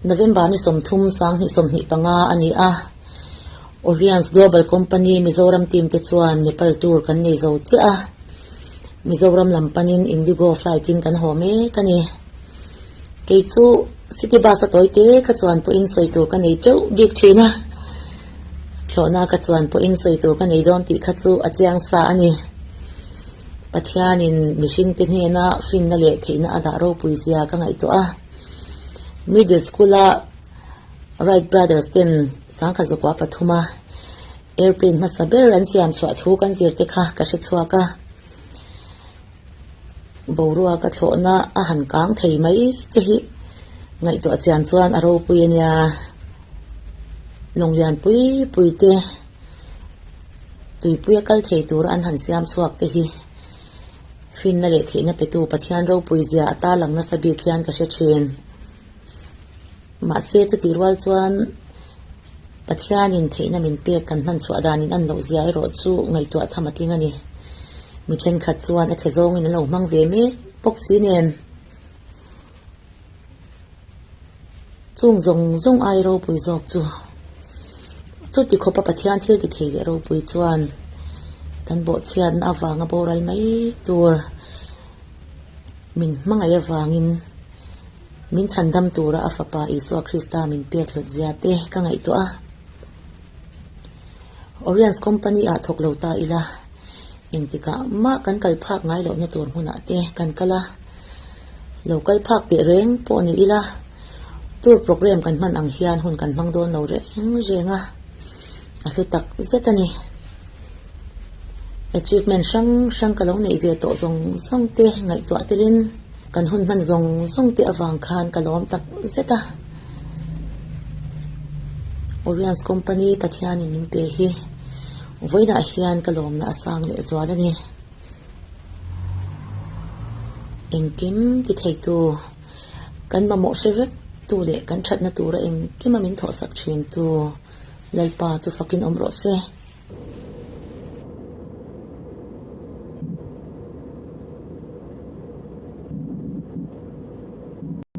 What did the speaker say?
November ni 30 2025 a ni a, Oriens Global Company Mizoram team te chuan Nepal tour kan nei zo chiah a, Mizoram lam panin Indigo flight in kan haw mek a ni. Kei chu city bus a tawi te ka chuan pawhin sawi tur ka nei teuh bik thin a, thlawhna ka chuan pawhin sawi tur ka nei dawn tih kha chu a chiang sa a ni. Pathianin mihringte hnena finna leh theihna a dah ropui zia ka ngaihtuah a. Middle School-a Wright Brothers ten sangkhat zakua pathuma airplane hmasa ber an siam chhuah thu kan zir te kha ka hre chhuak a. Boruak a thlawhna a han kang thei mai te hi ngaihtuah chian chuan a ropui a nia. Lawng lian pui pui te tuipui a kal thei tura an han siam chhuak te hi finna leh theihna petu Pathian ropui zia a tarlang nasa bik hian ka hre thin. Mahse chutih rual chuan Pathianin theihna min pek kan hman chhuah danin an loh zia erawh chu ngaihtuah tham a tling a ni. Mi thenkhat chuan a chhe zawngin an lo hmang ve mek bawk si nen. Chung zawng zawng ai ropui zawk chu chuti khawpa Pathian thil ti thei leh ropui chuan kan bawhchhiatna avanga boral mai tur min hmangaih avangin Min chhandam tura a Fapa Isua Krista min pek hlut zia te ka ngaihtuah a. Oriens Company ah thawk lo ta ila, engtikah mah kan kal phak ngai lohna tur hmunah te kan kal a. Lo kal phak teh reng pawh ni ila, tour programme kan hman ang hian hun kan hmang dawn lo reng reng a, a hlu tak zet a ni. Achievement hrang hrang ka lo neih ve tawh zawng zawng te ngaihtuah telin kan hun hman zawng zawng te avang khan ka lawm tak zet a. Oriens Company Pathianin min pe hi vawiinah hian ka lawmna a sang leh zual a ni. Engkim ti theitu kan mamawh hre vek tu leh kan thatna tura engkima min thawhsak thintu Lalpa chu fakin awm rawh se.